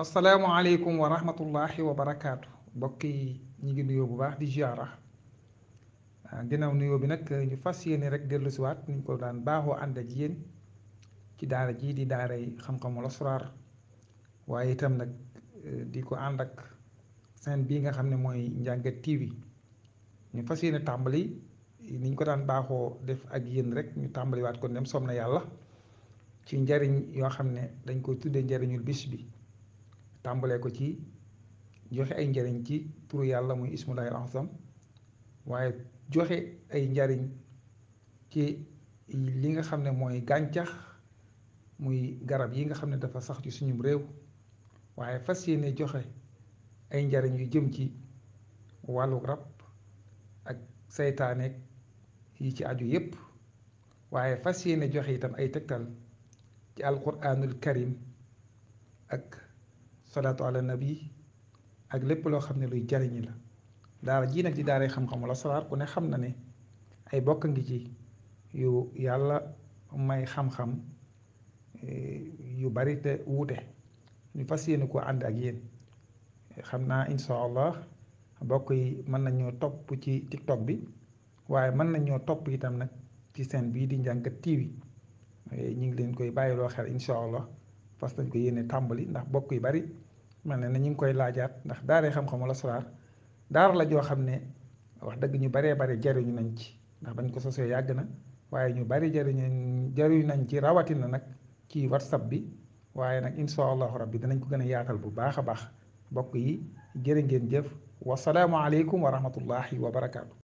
asalaamualeykum wa rahmatullahi wa barakaatu mbokk yi ñu ngi nuyoo bu baax di ziara ginnaaw nuyoo bi nag ñu fas yéene rek dellusiwaat ni ñu ko daan baaxoo ànd ak yéen ci daara jii di daaray xam-xamul asraar waaye itam nag di ko ànd ak seen bii nga xam ne mooy Njàngat TV ñu fas yéene tàmbali ni ñu ko daan baaxoo def ak yéen rek ñu tàmbaliwaat ko dem som na yàlla ci njariñ yoo xam ne dañ koy tuddee njariñul bis bi. tàmbalee ko ci joxe ay njariñ ci turu yàlla muy ismullahi al-azam waaye joxe ay njariñ ci li nga xam ne mooy gàncax muy garab yi nga xam ne dafa sax ci suñum réew waaye fas yéene joxe ay njariñ yu jëm ci wàllu rab ak saytaaneeg yi ci aju yépp waaye fas yéene joxe itam ay tegtal ci alquranul karim ak salaatu ala nabi ak lépp loo xam ne luy jariñi la daara jii nag di daaray xam-xamul asraar ku ne xam na ne ay bokk ngi ci yu yàlla may xam-xam yu bari te wuute ñu fas yéene ko ànd ak yéen xam naa insha allah bokk yi mën nañoo topp ci tiktok bi waaye mën nañoo topp itam nag ci seen bii di Njàngat TV ñu ngi leen koy bàyyiloo xel insha allah fas nañ ko yéene tàmbali ndax bokk yu bari mel na ñu ngi koy laajaat ndax daaree xam-xamul asraar daara la joo xam ne wax dëgg ñu baree bari jariñu nañ ci ndax bañ ko sosee yàgg na waaye ñu bari jariñu nañ ci rawatina nag ci whatsapp bi waaye nag insha allahu rabbi danañ ko gën a yaatal bu baax a baax bokk yi jërë ngeen jëf wasalaamu aleykum wa rahmatullahi wa barakaatu.